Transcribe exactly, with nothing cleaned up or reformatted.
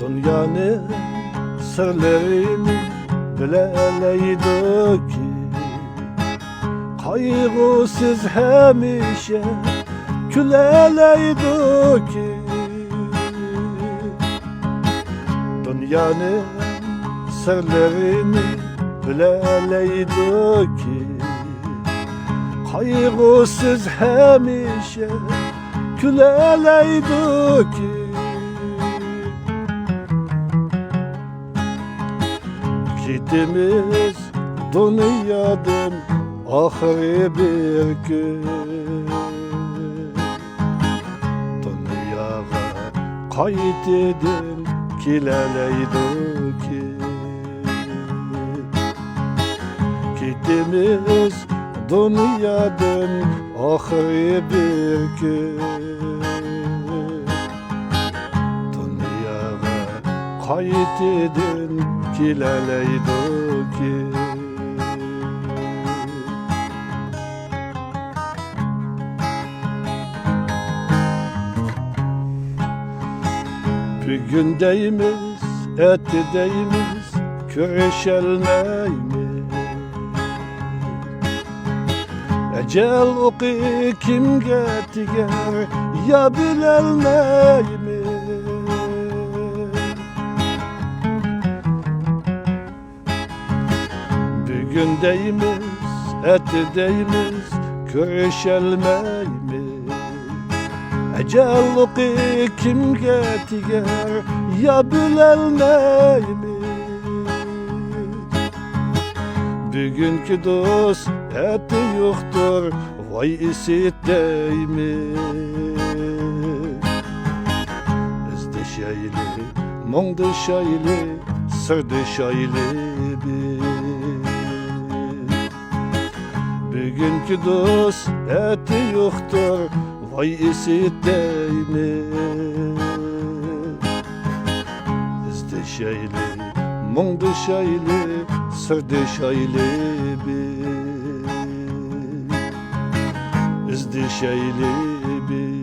دۇنيانىڭ سىرلىرىنى بىلەلەيدۇكى، قايغۇسىز ھەمىشە كۈلەلەيدۇكى. دۇنيانىڭ سىرلىرىنى بىلەلەيدۇكى، قايغۇسىز ھەمىشە كۈلەلەيدۇكى. كېتىمىز دۇنيادىن ئاخىرى بىر كۈن، دۇنياغا قايتىدىن كېلەلەيدۇكى. كېتىمىز دۇنيادىن ئاخىرى بىر كۈن، دۇنياغا قايتىدىن كېلەلەيدۇكى. بۈگۈن دەيمىز، ئەتە دەيمىز، كۆرۈشەلمەيمىز. ئەجەل ئوقى كىمگە تېگەر، يا بىلەلمەيمىز. بۈگۈن دەيمىز، ئەتە دەيمىز، كۆرۈشەلمەيمىز. ئەجەل ئوقى كىمگە تېگەر، يا بىلەلمەيمىز. بۈگۈنكى دوست ئەتە يوقتۇر، ۋاي ئېسىت دەيمىز. ئىزدىشەيلى، مۇڭدىشايلى، سىردىشايلى بىز. بۈگۈنكى دوست ئەتە يوقتۇر، ۋاي ئېسىت دەيمىز. ئىزدىشەيلى، مۇڭدىشايلى، سىردىشايلى بىز. ئىزدىشەيلى بىز.